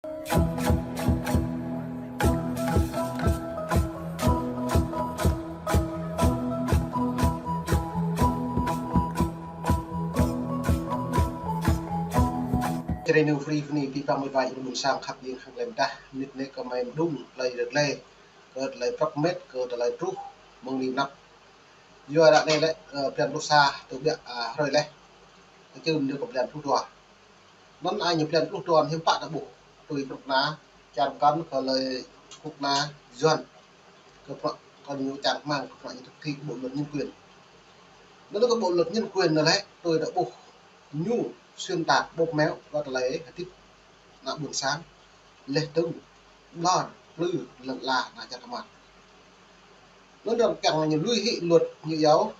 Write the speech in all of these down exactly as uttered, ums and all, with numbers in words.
Čơđai nư free free pi păng mơ̆t wa ƀôn sang khăp jing hăng lĕm dah, mĭt nĕ kơ mơi mđung, tơlơi rơklê, kơ tơlơi prăk mĕt, kơ tơlơi truh, mơ̆ng ni năp. Yua ră anai lĕ, ơ, blan pluh sa, tơ biă, a, hrơi leh. Tơ čưm nư kơ blan pluh dua. Anŭn ai ñu blan pluh dua hiư̆m pă ta ƀuh. Tui kơnuk kơna, čar kăn kơ lơi kơnuk kơna Yuan. Kơ prăk kơ ñu čar kơmang, kơ prăk ñu thực thi bộ luật nhân quyền. Anŭn kơ bộ luật nhân quyền anŭn lĕ, tui ta ƀuh ñu xuyên tạc bóp méo, kơ tơlơi hơdip ană ƀôn sang, leh dơ̆ng, ƀlŏr, plư, lŏn ala, ană čar kơmang. Anŭn arăng kiăng ñu lui hĭ luật ñu iâu,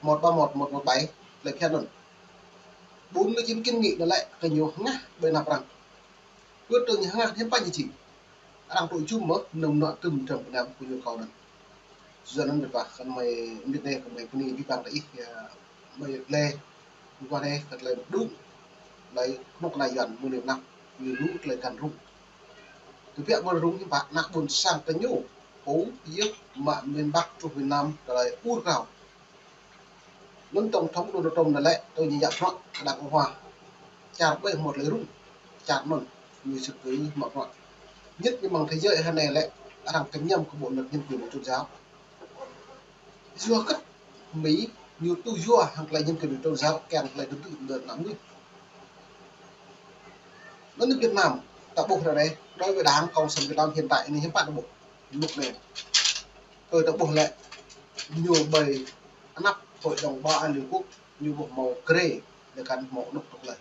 một ba một, một một bảy, tơlơi phiăn anŭn. Ƀun ñu jing kinh nghị anŭn lĕ, kơ ñu hơngah ƀơi anăp arăng. Kơ tơlơi ñu hơngah hiư̆m pă ñu jing. Arăng tŭ jum mơ̆, nơm nua tơm trơm pơnam kơ ñu kâo anŭn. Yua anŭn mĭt wa, kơ mơi mĭt nĕ kơ mơi bơni ƀing ta ih, a, mơi lĕ, mơguah nĕ kơ tơlơi mđung, tơlơi kơnuk kơna Yuan mơ̆ng ni năp, ñu lu tơlơi găn rŭng. Tơ biă mơ̆n rŭng hiư̆m pă, ană ƀôn sang ta ñu, pô yơh mă miền Bắc truh miền Nam, tơlơi ur krao. Anŭn tổng thống Donald Trump anŭn lĕ, tơ ñu yap prăk kơ đảng Cộng hòa. Čar ƀơi một tơlơi rŭng, čar anŭn, ñu sĭt kơ mă prăk. Nhất ñu mơ̆ng thế giới hrơi anai lĕ, arăng kơñăm kơ bộ luật nhân quyền và tôn giáo. Yua kơ Mi ñu tŭ yua hăng tơlơi nhân quyền tôn giáo kiăng tơlơi tơdu đơ̆t ană mơnuih. Anŭn Việt Nam, ta ƀuh ră anai, đối với Đảng Cộng sản Việt Nam hiện tại anai hiư̆m pă ta ƀuh. Mơ̆ng anai. Tui ta ƀuh lĕ, ñu ƀơi anăp Hội đồng Bảo an Liên Quốc, ñu ƀuh hmâo grê, lĕ kăn hmâo anŭn tŭk lĕ.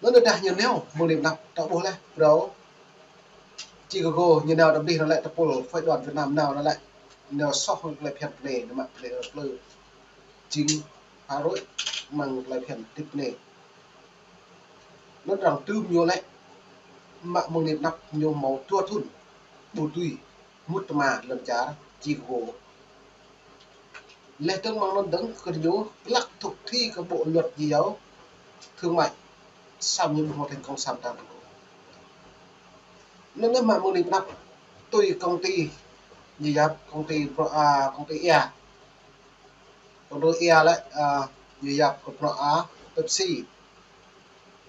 Anŭn tơdah ñu nao, mơ̆ng ni năp, ta ƀuh lĕ, phrâo Chicago, ñu nao ta ƀuh anŭn lĕ, tơpul phái đoàn Việt Nam nao anŭn lĕ, nao soh hăng tơlơi phiăn pơnê, nao mă pơnê plư. Jing pha rơi mơ̆ng tơlơi phiăn hơdip pơnê. Anŭn arăng tơm ñu lĕ, mă mơ̆ng ni năp ñu hmâo dua thŭn, ƀu dưi mŭt tơma lŏn čar Chicago. Leh dơ̆ng mơ̆ng anŭn dơ̆ng kơ ñu glăk thực thi kơ bộ luật ñu iâu thương mại. Samơ̆ ñu ƀu hmâo thành công samơ̆ ta. Anŭn mă mơ̆ng ni năp tui công ty ñu yap, công ty pro-, a, công ty ia. Công ty ia lĕ, a, ñu yap kơ prăk a, Pepsi,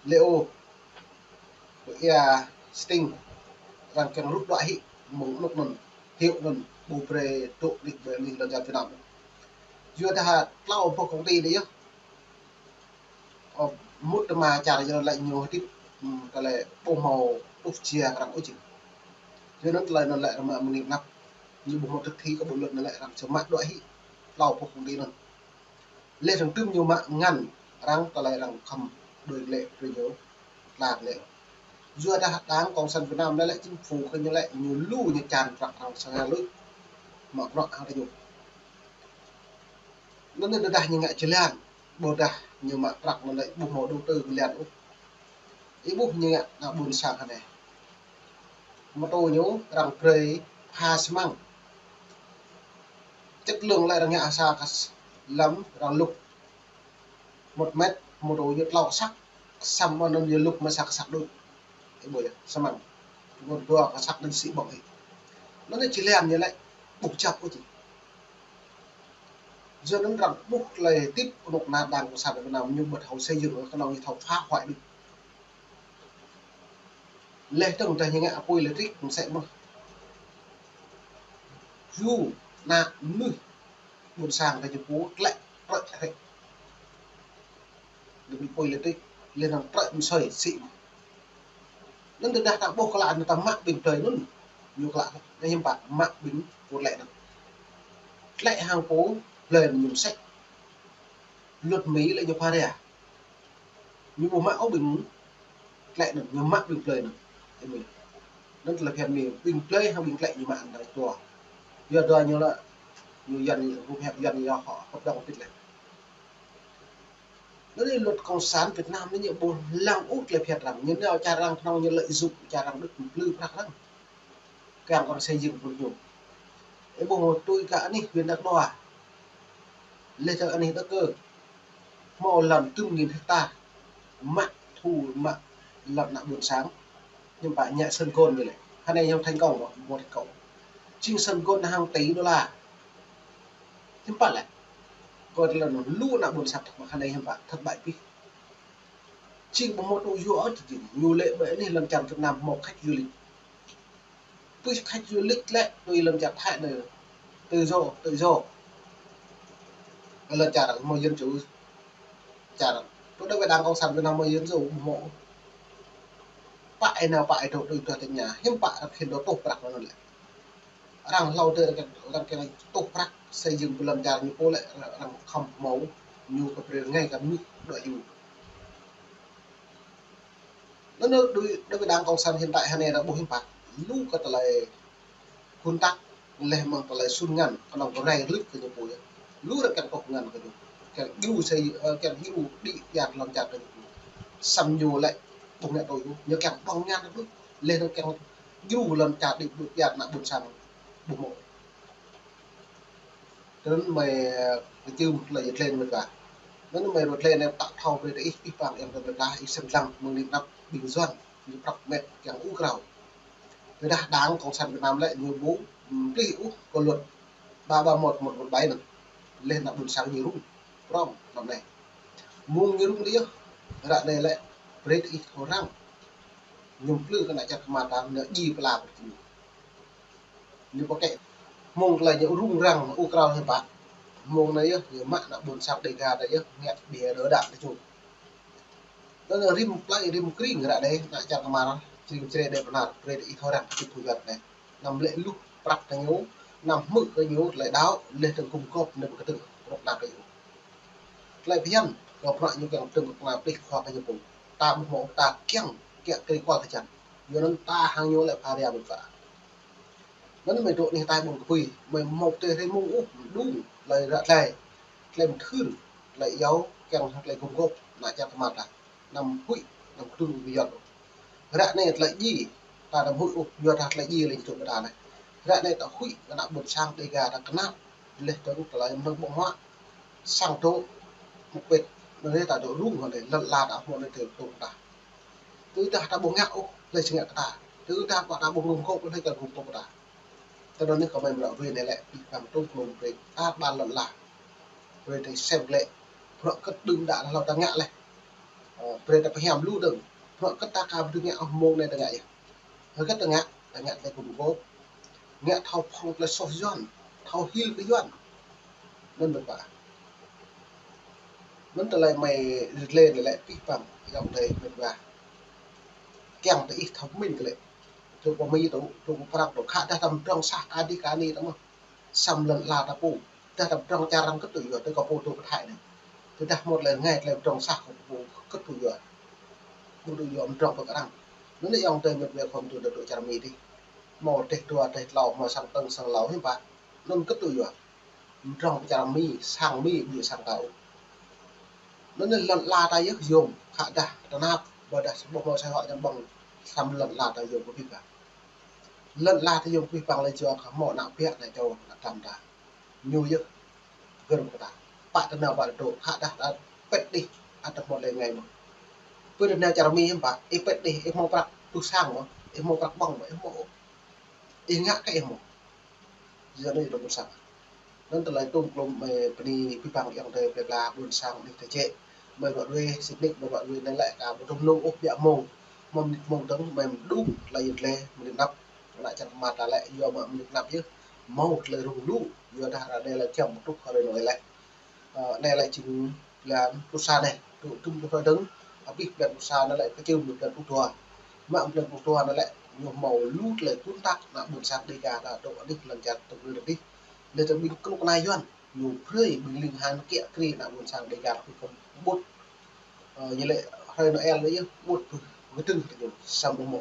Leo, kơ ia Sting, arăng kiăng rŭt đuaĭ hĭ, mơ̆ng anŭn anŭn, hyu anŭn, ƀu brơi dŏ đĭ ƀơi anih lŏn čar Việt Nam. Yua dah tlâo boh công ty anai yơh. Ơ, mŭt tơma čar yơh lĕ ñu hơdip, ưm, tơlơi ƀu hmâo tŭ jia kơ arăng ôh jing. Yua anŭn tơlơi anŭn lĕ arăng mă mơ̆ng ni năp, ñu ƀu hmâo thực thi kơ bộ luật anŭn lĕ arăng čơmă đuaĭ hĭ, tlâo boh công ty anŭn. Leh dơ̆ng tơm ñu mă ngăn arăng tơlơi arăng khŏm đuaĭ lĕ brơi ñu tla lĕ. Yua dah Đảng Cộng sản Việt Nam lĕ, lĕ chính phủ kơ ñu lĕ ñu lu ñu čan prăk arăng sang luč mă prăk hăng ta ñu. Anŭn tơdah ñu ngă jơlan, ƀôdah ñu mă prăk anŭn lĕ ƀu hmâo đầu tư kơ jơlan ôh. Ih ƀuh ñu ngă ană ƀôn sang hơnai. Mơtô ñu arăng brơi pha xi măng. Chất lượng lĕ arăng ngă sa kơ s-, lăm arăng lŭk. Một mét, mơtô ñu tlâo kơsăk, samơ̆ anŭn ñu lŭk mă sa kơsăk đôč. Ih ƀuh yơh, xi măng. Mơ̆ng dua kơsăk anŭn sĭ ƀơ̆ng hĭ. Anŭn ñu jơlan ñu lĕ ƀu čăp ôh jing. Yua anŭn arăng ƀuh tơlơi hơdip kơnuk kơna Đảng Cộng sản Việt Nam ñu ƀu thâo xây dựng, kơnơ̆ng ñu thâo phá hoại đôč. Leh dơ̆ng tơdah ñu ngă apui lĕ trik mơ̆ng sĕ mơ̆n. Yua ană mơnuih ƀôn sang ta ñu pô tlĕ trơi hrĕ. Ñu apui lĕ trik, leh anŭn trơi mơ̆ng soi sĭ mơ̆n. Anŭn tơdah ta ƀuh klă anŭn ta mă ƀing plơi anŭn. Ñu klă anŭn hiư̆m pă mă ƀing pô tlĕ anŭn. Tlĕ hăng pô plơi anŭn ñu mơsĕ. Luật Mi lĕ ñu pha ria. Ñu ƀu mă ôh ƀing tlĕ anŭn, ñu mă ƀing plơi anŭn. Anŭn tơlơi phiăn Mi, ƀing plơi hăng ƀing tlĕ ñu mă anŭn dua. Yua dua ñu lĕ, ñu Yuan, ñu hŭp hĕp Yuan ñu họ hợp đồng pit lĕ. Anŭn luật cộng sản Việt Nam anai ñu ƀu lăng ôh tơlơi phiăn arăng, ñu nao čar arăng kơnơ̆ng ñu lợi dụng čar arăng đôč plư prăk arăng. Kiăng kơ arăng xây dựng ƀôn ñu. Ih ƀuh tui kơ anih huyện Đắk Đoa. Leh dơ̆ng anih Đắk Cơ. Hmâo lŏn tơm nghìn hecta. Mă thu mă lŏn ană ƀôn sang. Hiư̆m pă ngă Sun Group ñu lĕ. Hơnai ñu thành công, một thành công. Jing Sun Group hăng tỷ đô la. Hiư̆m pă lĕ. Kơ tơlơi anŭn lu ană ƀôn sang mă hơnai hiư̆m pă thất bại pih. Jing ƀu hmâo tŭ yua ôh jing ñu lĕ ƀơi anih lŏn čar Việt Nam hmâo khách du lịch. Pih khách du lịch lĕ tui lŏn čar Thái anai tự do, tự do. Lŏn čar hmâo dân chủ. Čar, tui đa wai đang cộng sản Việt Nam hmâo dân chủ ƀu hmâo. Pă ih nao pă ih dŏ tui tơña, hiư̆m pă arăng khĭn dŏ tuh prăk anŭn lĕ. Arăng hlâo tơ arăng, arăng kiăng tuh prăk xây dựng ƀơi lŏn čar ñu pô lĕ arăng khŏm hmâo ñu kơ brơi rơngai kơ mơnuih dŏ yua. Anŭn đa wai đang cộng sản hiện tại hơnai arăng ƀuh hiư̆m pă. Lu kơ tơlơi kơnăk, laih mơ̆ng tơlơi sun ngăn, kơnơ̆ng kơ rai lŭt kơ ñu pô yơh. Lu arăng kiăng tuh ngăn kơ ñu. Kiăng djru sei, ơ, kiăng djru đĭ pơyăt lŏn čar kơ ñu pô. Samơ̆ ñu lĕ ƀu ngă tui ñu, ñu kiăng ƀơ̆ng ngăn kơ ñu. Laih anŭn kiăng djru lŏn čar đĭ pơyăt ană ƀôn sang ƀu hmâo. Tui anŭn mơi, ơ, kơčưm tơlơi yơh tlen mơi kah. Anŭn mơi rơ̆t tlen anai pơtă thâo brơi tơ ih, ih păng yang tơ mơi kah, ih sem lăng mơ̆ng anăp ƀing Yuan, ñu prăp met kiăng ur krao. Tơdah đang cộng sản Việt Nam lĕ ñu ƀu, ưm, plih ôh kơ luật ba ba một, một một bảy anŭn. Laih ană ƀôn sang ñu rŭng, prŏng, anăp anai. Mơ̆ng ñu rŭng đih yơh, ră anai lĕ, brơi tơ ih thâo răng. Ñu plư kơ ană čar kơmar ta, ñu djai pla kơ ñu. Ñu pơkĕ. Mơ̆ng tơlơi ñu rŭng răng, ur krao hiư̆m pă. Mơ̆ng anai yơh, ñu mă ană ƀôn sang Đêga ta yơh, ngă ƀiă đơ đă tơ ñu. Anŭn rĭm plơi, rĭm kring ră anai, ană čar kơmar, čring čre đe pơnar, brơi tơ ih thâo răng kơ tŭ pơyăt anai. Anăm lĕ luh prăk kơ ñu, anăm hmư̆ kơ ñu, tơlơi đaŏ, laih dơ̆ng gum gôp, anăm kơtư̆, rŏk năk kơ ñu. Tơlơi phiăn, kơ prăk ñu kiăng dơ̆ng kơna plih khua kơ ñu pô. Ta ƀu hmâo, ta kiăng, kiăng kri kual kơ jăn. Yua anŭn ta hăng ñu lĕ pha ria ƀơ̆ng pă. Anŭn mơi dŏ anih tai ƀơ̆ng kơpui, mơi hmâo tơlơi rai mơ̆ng ôh, mơđung, tơlơi ră tơlơi, tơlơi mơthưr, tơlơi iâu, kiăng tơlơi gum gôp, ană čar kơmar ta. Anăm huĭ, anăm kơdŭn ƀu yơh. Ră anai tơlơi djai, ta anăm huĭ ôh, yua dah tơlơi djai lĕ ñu tŭ ƀơi ta anai. Ră anai ta huĭ, ană ƀôn sang Đêga ta kơnăl, laih dơ̆ng tơlơi mơnơ̆ng ƀơ̆ng huă, sang dŏ, mơ̆ng pĕt, anai ta dŏ rŭng hơnai, lŏn ala ta hmâo anai tơl tŭ ta. Tơdah ta ƀu ngă ôh, laih sĭt ngă kơ ta. Tơdah pă ta ƀu gum gôp, laih kơ gum gôp kơ ta. Tơdơi anai kơ mơi mrâo ruai anai lĕ, ih păng tŭm klum brơi, ta ƀar lŏn ala. Brơi tơ sem lĕ, bruă kơ̆t đưm đă hlâo ta ngă laih. Ơ, brơi ta pơhiam lu dơ̆ng. Bruă kơ̆t ta ka ƀu ngă ôh mơ̆ng anai ta ngă yơh. Hơget ta ngă, ta ngă tơlơi gum gôp. Ngă thâo phŏng tơlơi soh Yuan, thâo hil kơ Yuan. Anŭn mơi pă. Anŭn tơlơi mơi rơ̆t tlen lĕ pih păng, ayŏng adơi mĕt wa. Kiăng tơ ih thâo pơmĭn kơ lĕ. Tŭ pơmĭn tŭ, tŭ pơprăp tŭ, khă dah ta pơdrŏng sah kơ adih kơ anih ta mơ̆n. Samơ̆ lŏn ala ta pô. Dah ta pơdrŏng čar arăng kơtư̆ yua, tơ kơ pô tŭ pơthai anai. Tơdah hmâo tơlơi rơngai tơlơi pơdrŏng sah kơ pô kơtư̆ yua. Pô tŭ yua pơdrŏng pơk arăng. Anŭn ayŏng adơi mĕt wa khŏm tŭ dŏ čar Mi dih. Hmâo rơdêh dua, rơdêh tlâo, hmâo sang tơ̆ng, sang hlâo, hiư̆m pă. Anŭn kơtư̆ yua. Mơdrŏng pơ čar Mi, sang Mi, ƀu djơ̆ sang ta ôh. Anŭn lŏn ala ta yơh yôm, khă dah tơnap, ƀôdah ƀu hmâo sa hŏk ñăm ƀơ̆ng, samơ̆ lŏn ala ta yôm kơ pih păng. Lŏn ala ta yôm kơ pih păng lĕ yua kơ hmâo ană ƀiă ană čô ană tram ta. Ñu yơh gơ̆r kơ ta. Pă tơ nao pă tơ dŏ, khă dah ta pĕt đih, ăt hmâo tơlơi rơngai mơ̆n. Pơ tơ nao čar Mi hiư̆m pă, ih pĕt đih, ih hmâo prăk tŭ sang mơ̆n, ih hmâo prăk ƀơ̆ng mơ̆n, ih hmâo ôh. Ih ngă kơ ih hmâo. Yua anŭn yơh ƀôn sang. Anŭn tơlơi tŭm klum mơi bơni pih păng ayŏng adơi plơi pla ƀôn sang anih tơčĕ. Mơi ruă ruai, sĭt nik mơi ruă ruai anai lĕ ka ƀu tŭm nung ôh biă mông. Mơ̆ng mơnit mông dơ̆ng mơi mơđung tơlơi yơh tơlơi mơnit anăp. Ană čar kơmar ta lĕ yua mă mơnit anăp yơh. Hmâo tơlơi rŭng lu, yua dah ră anai lĕ kiăng pơtŭ kơ rơi anai lĕ. Ơ, anai lĕ jing blan pluh sa anai, dŏ dŭm pluh hrơi dơ̆ng, abih blan pluh sa anai lĕ kơčưm blan pluh dua. Mă blan pluh dua anai lĕ, ñu hmâo lu tơlơi kơnăl ană ƀôn sang Đêga ta dŏ anih lŏn čar tơ̆ng rơdih. Laih dơ̆ng ƀing kơnuk kơna Yuan, ñu brơi ƀing ling han kiă kriê ană ƀôn sang Đêga ta kơkuh kơƀut. Ơ, ñu lĕ hrơi Noel anai yơh, ƀut pơkơdơ̆ng kơ ñu, samơ̆ ƀu hmâo